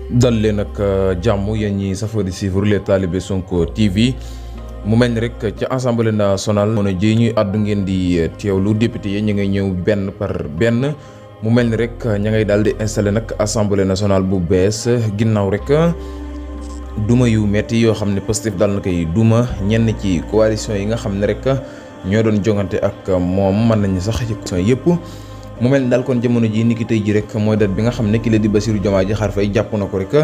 dal leen ak jàmm yéen ñi safoo di suivre les talibé Sonko TV mu mel ni rek ci assemblée nationale mono ji ñuy àddu ngeen di teewlu député yi ñu ngay ñëw benn par benn mu mel ni rek ña ngay daal di installé nag assemblée nationale bu bees ginnaaw rek duma yu metti yoo xam ne Pastef daal na koy duma ñenn ci coalition yi nga xam ne rek ñoo doon jongante ak moom mën nañu sax ci coalition yëpp. mu mel ni daal kon jamono ji niki tey ji rek mooy date bi nga xam ne ki la di Bassirou Diomaye Diakhar Faye jàpp na ko rek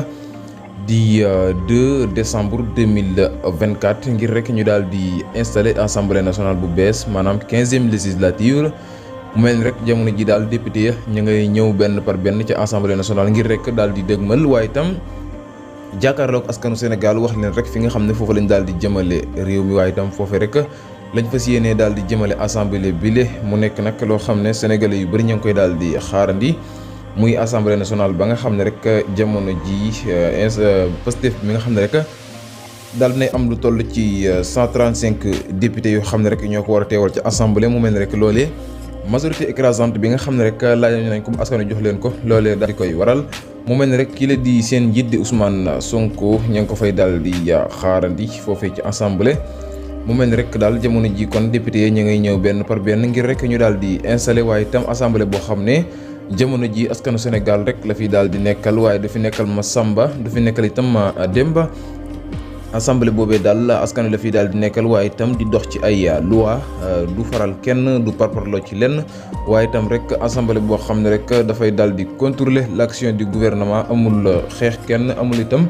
di 2 décembre 2024 ngir rek ñu daal di installer assemblée nationale bu bees maanaam 15e législature. mu mel ni rek jamono ji daal député ya ñu ngay ñëw benn par benn ci assemblée nationale ngir rek daal di dëgmal waaye itam jàkkaarloog askanu Sénégal wax leen rek fi nga xam ne foofu lañ daal di jëmale réew mi waaye itam foofee rek lañ fas yéenee daal di jëmale assemblée bile mu nekk nag loo xam ne sénégalais yu bëri ñoo ngi koy daal di xaarandi muy assemblée nationale ba nga xam ne rek jamono ji Pastef mi nga xam ne rek daal dinay am lu toll ci 135 députés yoo xam ne rek ñoo ko war a teewal ci assemblée mu mel ni rek loolee majorité écrasante bi nga xam ne rek laaj nañ ko askan wi jox leen ko loolee daal di koy waral mu mel ni rek kii la di seen njiit di Ousmane Sonko ña ngi ko fay daal di xaarandi foofee ci assemblée. mu mel ni rek daal jamono ji kon député yi ñu ngay ñëw benn par benn ngir rek ñu daal di installé waaye itam assemblée boo xam ne jamono ji askanu Sénégal rek la fi daal di nekkal waaye du fi nekkal ma Samba du fi nekkal itam ma Demba. assemblée boobee daal askan la fi daal di nekkal waaye itam di dox ci ay loi du faral kenn du parparloo ci lenn waaye itam rek assemblée boo xam ne rek dafay daal di contrôler l'action du gouvernement amul xeex kenn amul itam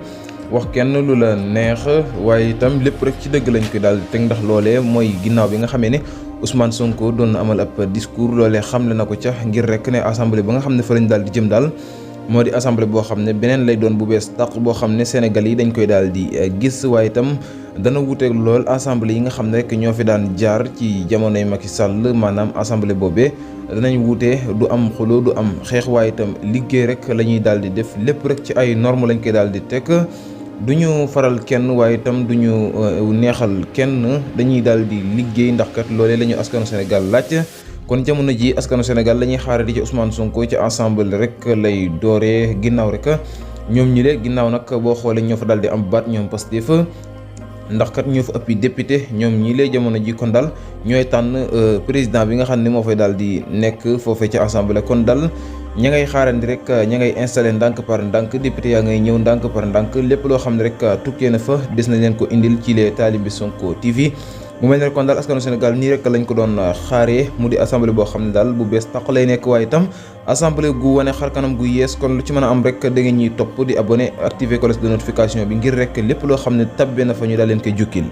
wax kenn lu la neex waaye itam lépp rek ci dëgg lañ koy daal di teg ndax loolee mooy ginnaaw bi nga xamee ne Ousmane Sonko doon na amal ab discours loolee xamle na ko ca ngir rek ne assemblée ba nga xam ne fa lañ daal di jëm daal moo di assemblée boo xam ne beneen lay doon bu bees tàq boo xam ne Sénégal yi dañ koy daal di gis waaye itam dana wuteeg lool assemblée yi nga xam ne rek ñoo fi daan jaar ci jamonoy Macky Sall maanaam assemblée boobee danañ wuute du am xuloo du am xeex waaye itam liggéey rek la ñuy daal di def lépp rek ci ay normes lañ koy daal di teg. du ñu faral kenn waaye itam du ñu neexal kenn dañuy daal di liggéey ndax kat loolee la ñu askanu Sénégal laaj kon jamono ji askanu Sénégal la ñuy xaarati ci Ousmane Sonko ci assemblée rek lay dooree ginnaaw rek ñoom ñi le ginnaaw nag boo xoolee ñoo fa daal di am baat ñoom Pastef ndax kat ñoo fa ëppi député ñoom ñii lay jamono ji kon daal ñooy tànn président bi nga xam ne moo fay daal di nekk foofee ci assemblée kon daal ña ngay xaarandi rek ña ngay installé ndànk par ndànk député yaa ngay ñëw ndànk par ndànk lépp loo xam ne rek tukkee na fa des na leen ko indil ci les talibé Sonko TV mu mel ne rek kon daal askanu Sénégal nii rek lañ ko doon xaaree mu di assemblée boo xam ne daal bu bees tàq lay nekk waaye itam assemblée gu wane xar kanam gu yees kon lu ci mën a am rek da ngeen ñuy topp di abonné activer cloche de notification bi ngir rek lépp loo xam ne tabbe na fa ñu daal leen koy jukkil